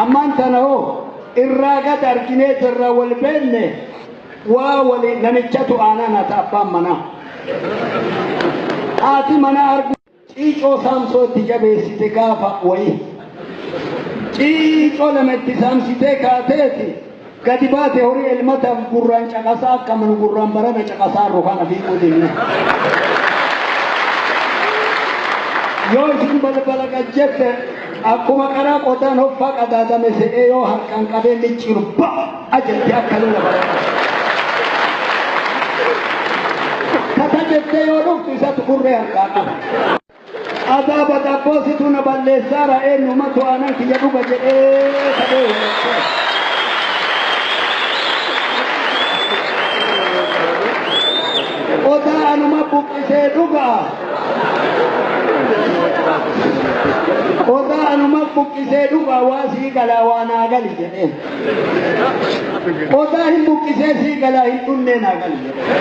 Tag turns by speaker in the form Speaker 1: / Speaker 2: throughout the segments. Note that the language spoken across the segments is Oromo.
Speaker 1: Ammaan tana hoo irraa gad arginee jirra wal beenne waa wali namichatu aanaan haa abbaan manaa. Haati manaa argu ciicoo saamsoo itti jabeessite gaafa wayii. Ciicoo lama itti saamsitee kaateeti gadi baate horii elmataaf gurraan caqasaa akka manu gurraan barana caqasaa rukaan fiiguu dinne. Yoo isin balbala gajjette akkuma karaa qotaan hoffaa qadaadame se'ee yoo harkaan qabee micciiru ba'a jette akka lola barata. Kata jettee yoo dhuftu isatu kurree harkaa qaba. Adaaba dabboositu na balleessaara eenyumatu aanan kiyya dhuga jedhee kadhee. Odaa anuma buqqisee dhugaa. Odaa anuma buqqisee dhugaa waa sii galaa waa naa gali jedhee. Odaa hin buqqisee sii galaa hin dhunnee naa gali jedhee.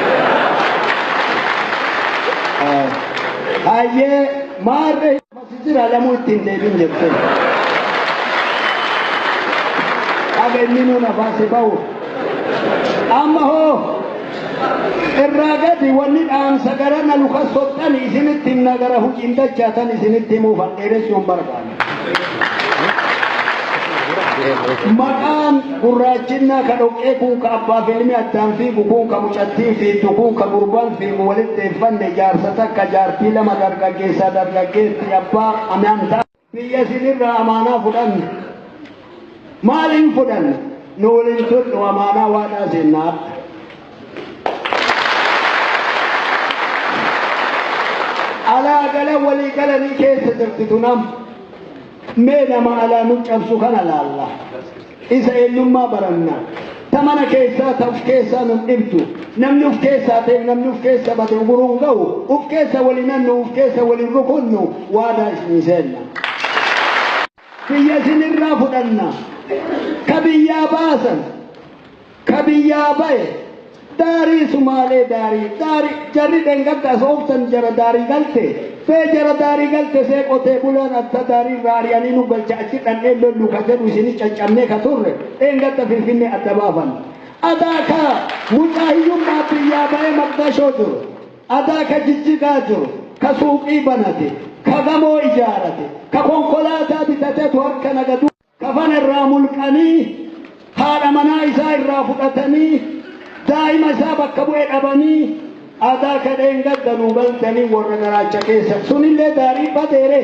Speaker 1: Hayyee maarree jira lamuu ittiin deebin jettee. Haga inni nuun afaase ba'u. Amma hoo irraa gadi wanni dhaamsa gara na luka soxxani isinitti himna gara hujiin dachaatan isinitti himuuf dheeressuun barbaada. Maqaan gurraachinnaa ka dhoqqee kun ka abbaa filmi addaan fiigu kun ka mucattiin fiigdu kun ka gurbaan fiigu walitti eeffanne jaarsa takka jaartii lama dargaggeessaa dargaggeetti abbaa amantaa biyya isinirraa amaanaa fudhanne. Maaliin fudhanne? Nu waliin turre amaanaa waadaa seennaa. Alaa gala walii galanii keessa jirti tunam. Mee nama alaa nu cabsu kana laalla. Isa eenyummaa baranna. Ta mana keessaa ta uf keessaa nun dhibdu. Namni uf keessaa ta'e namni uf keessa bade uguruun ga'u. Uf keessa waliin nannu uf keessa waliin rukunnu waadaa isinii seenna. Biyya isinirraa fudhanna. Ka biyyaa baasan. Ka biyyaa baye. Daarii Sumaalee daarii daarii jarri dhengadda as ooftan jara daarii galte fee jara daarii galte see qotee bulaan atta daarii irraa ari'anii nu galcha achi dhandhee lollu ka jedhu isini caccabnee ka turre dhengadda Finfinnee adda baafan. Adaa ka mucaa hiyyummaa biyyaa ba'ee Maqdashoo jiru. Adaa ka Jijjigaa jiru. Ka suuqii banate. Ka gamoo ijaarate. Ka konkolaataa bitateetu harka nagadu. Kafana irraa mulqanii haadha manaa isaa irraa fudhatanii daa'ima isaa bakka bu'e dhabanii adaa kadheen gaddanuu galtanii warra garaacha keessa sunillee daarii badeere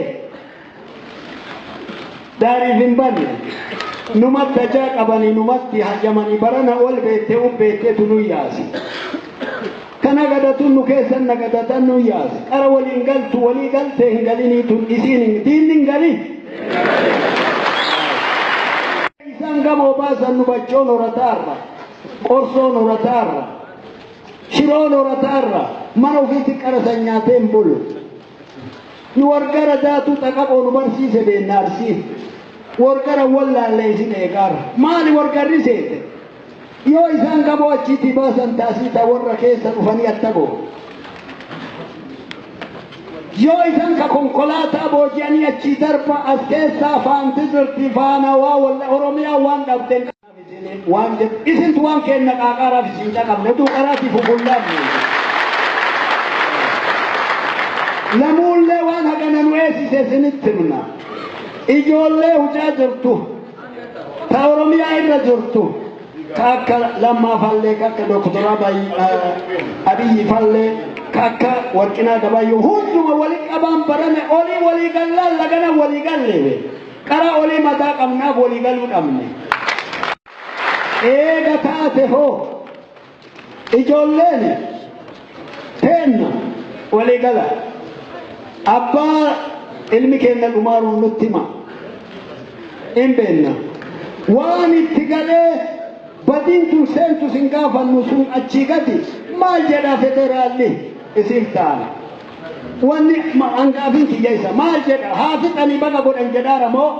Speaker 1: daariif hin banne numatti ajaa qabanii numatti hajamanii barana ol beettee ubbeetteetu nu yaasi. Kana gadatun nu keessan nagadatan nu yaasi. Qara waliin galtu walii galtee hin galinii tun isiin diinni hin galin. Isaan gamoo baasan nu baccoon horataarra, qorsoon horataarra, shiroon horataarra, mana ofiitti qarasan nyaatee hin bulu. Nu wargara daatuu xaqaqoo nu barsiise beenna arsii. Wargara wallaallee isin eegaarra. Maali wargarri seete? Yoo isaan gamoo achiitti baasan taasisa warra keessa dhufanii atta goo. Yoo isaan ka konkolaataa booji'anii achii darba as keessaa faanti jirti faana waa walla Oromiyaa waan dhabden waan jedhu isintu waan kenna qaaqaaraaf isin caqabne utuu qaraatiif fufullaafne. Lamuullee waan hagana nu eessise isinitti himna. Ijoollee hucaa jirtu ta Oromiyaa irra jirtu ka akka Lammaa Fallee ka akka Doktora Abiyyi Fallee ka akka Warqinaa Gabayyoo hunduma wali qabaan barame olii walii gallaan lagana walii galleebe qara olii mataa qabnaaf walii galuu dhabne. Eega taate hoo ijoolleen teenna walii gala abbaa ilmi keenya dhumaaruun nutti hima. Hin beenna. Waan itti galee badiin tun seentu sin gaafannu sun achii gadi maal jedha federaalli isiif taana. Wanni hangaafiin kiyya isa maal jedha haa fixanii baga godhan jedhaara moo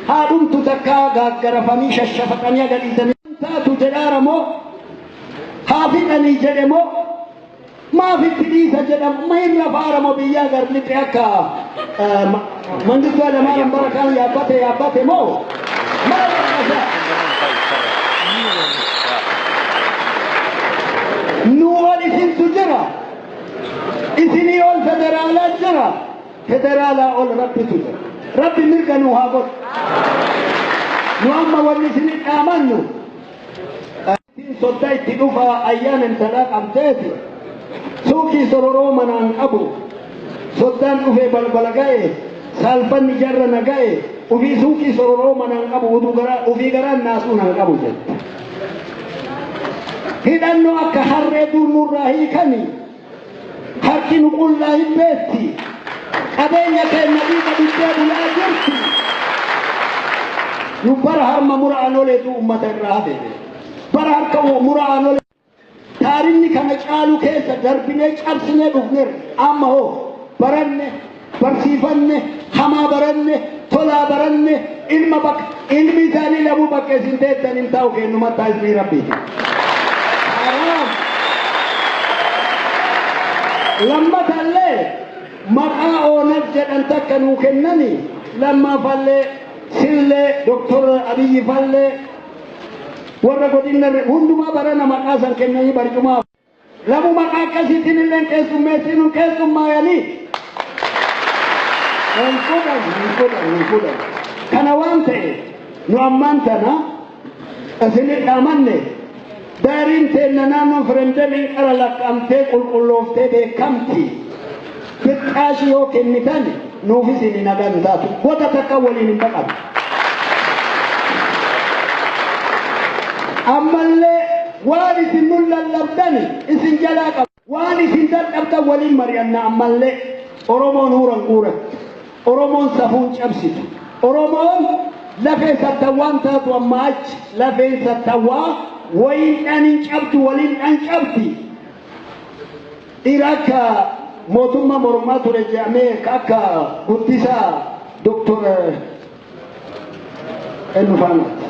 Speaker 1: haa dhumtu takkaa gaaggarafanii shashafaqanii agadhiisanii taatu jedhaara moo haa fixanii jedhe moo maaf itti dhiisa jedhamu ma hin rafaara moo biyyaa gar lixxe akka Mangistuu Hayilamaariyaam bara kaan yaabbate yaabbate moo Maal caqasaa? Nu ol isintu jira. Isinii ol federaalaa jira. Federaalaa ol Rabbitu jira. Rabbi mirga nu haa godhu. Nu amma wanni isinii dhaamannu. Soddaa itti dhufaa ayyaana intalaa qabdeeti. Suuqii sororoo manaan qabu. Soddaan dhufee balbala ga'e. Saalfanni jarra na ga'e. Ufii suuqii sororoo manaan qabu ufii garaan naasuu nan qabu jette. Hidhannoo akka harree duurnurraa hiikani. Harki nu qullaa hin beetti. Qabeenya keenya dhiiga dhibbee bulaa jirti. Nu bara harma mura'an oleetu uummata irraa hafe. Bara harka mura'an olee. Taarinni kana caalu keessa darbinee cabsinee dhufneerra. Amma hoo baranne, barsiifanne, hamaa baranne, tolaa baranne, ilma bakka ilmi isaanii lamuu bakka isin teettan hin taa'u kennumatti isinii Rabbiiti. Haraam. Lammatallee maqaa Oonag jedhan takka nuu kennani lammaafallee sillee Doktor Abiyyi fallee warra godina hundumaa barana maqaa san kennanii barcumaa lamu maqaa akkasiitiin illee keessummeessinuun keessummaayanii hin fudhan, hin fudhan, hin fudhan. Kana waan ta'e nu ammaan tana isinit dhaamanne daariin teenna naannoon firendemiin qara laqqamtee qulqullooftee beekamti. Biqqaashi yoo kennitan nuufis hin nagaan taatu. Goda takka waliin hin baqatu. Ammallee waan isin nun lallabdan isin jalaa qaba. Waan isin dadhabdan waliin mari'anna ammallee. Oromoon huuran guuratti. Oromoon safuun cabsitu. Oromoon lafee sattawwaan taatu amma achi lafeen sattawwaa wayiin dhan hin cabdu waliin dhan cabdi. Dhiira akka mootummaa mormaa ture jedhamee akka guddisaa Doktor eenyu faanaati.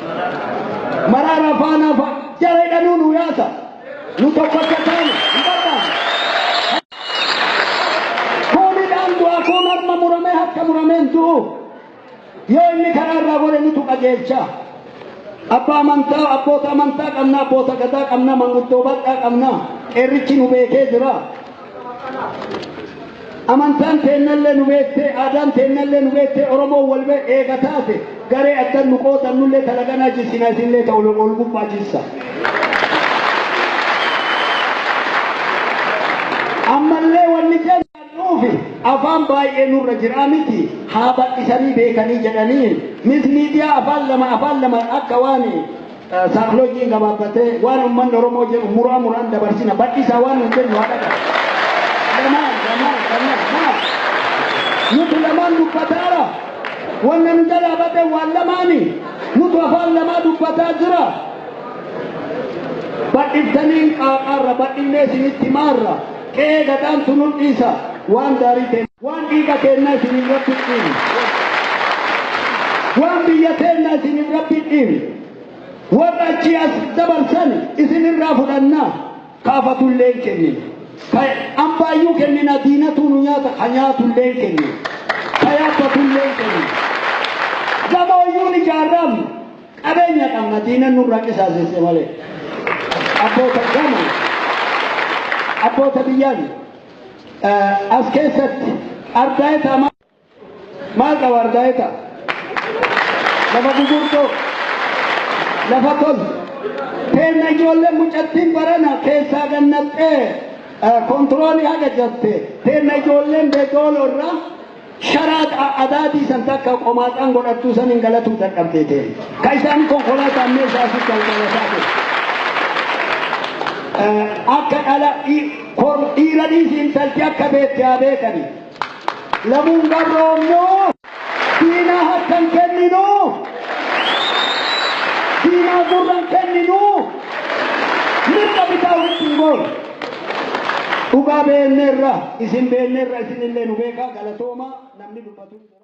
Speaker 1: Maraara faanaa fa'a jara hidhanuu nu yaasa. Nu tokko akka taane hin barbaanne. Kun hidhaan du'a, kun harma muramee harka muramee hin du'u. Yoo inni karaa irraa gore nutu qajeelcha. Abbaa amantaa, abboota amantaa qabna, abboota gadaa qabna, manguddoo bal'aa qabna. Qeerrichi nu beekee jira. Amantaan teennallee nu beektee, aadaan teennallee nu beektee, Oromoon wal bee eega taate garee addan nu qoodannullee talaganaa jissina isinillee ta'u ol gubbaa jissa. Ammallee wanni jennuufi afaan baay'ee nurra jira miti haa bal'isanii beekanii jedhanii mis miidiyaa afaan lama akka waan saakloojiin gabaabbatee waan uummanni Oromoo jedhu muraa muraan dabarsina bal'isaa waan hin jennu haa dhaqan. Lamaan lamaan lamaan maal nuti lamaan dubbataara wanna nu jalaa bade waan lamaani nutu afaan lamaa dubbataa jira. Bal'iftanii qaaqaarra bal'innee isinitti maarra qe'ee gadaantu nu dhiisa waan daarii ta'e waan dhiiga keennaa isiniin Rabbi dhiibi waan biyya teennaa isiniin Rabbi dhiibi warra achii as dabarsan isinirraa fudhannaa kaafatullee hin kennina. Ambaayyuu kennina diinatu nu nyaata ka nyaatullee hin kennina ka yaabbatullee hin kennina. Gamooyyuun ijaarramnu qabeenya qabna diinan nurraa qisaasesse malee. Abboota gama abboota biyyaan as keessatti ardaayeta maal qaba ardaayeta lafa gugurdoo lafa tol teenna ijoollee mucattiin barana keessaa gannaxxee kontiroolii haga jatte teenna ijoolleen beekooloo irraa sharaa adaadii san takka qomaaxaan godhattuu san hin galatuu dadhabdee ta'e ka isaan konkolaataan meeshaa asitti galgalataa ture. Akka dhala dhiira dhiisi intalti akka beekte haa beekani. Lamuun garroomnuu diinaa harka hin kenninuu diinaa gurra hin kenninuu mirga bitaa ofitti hin goonu. Dhugaa beekneerra isin beekneerra isinillee nu beekaa galatoomaa namni dubbatu.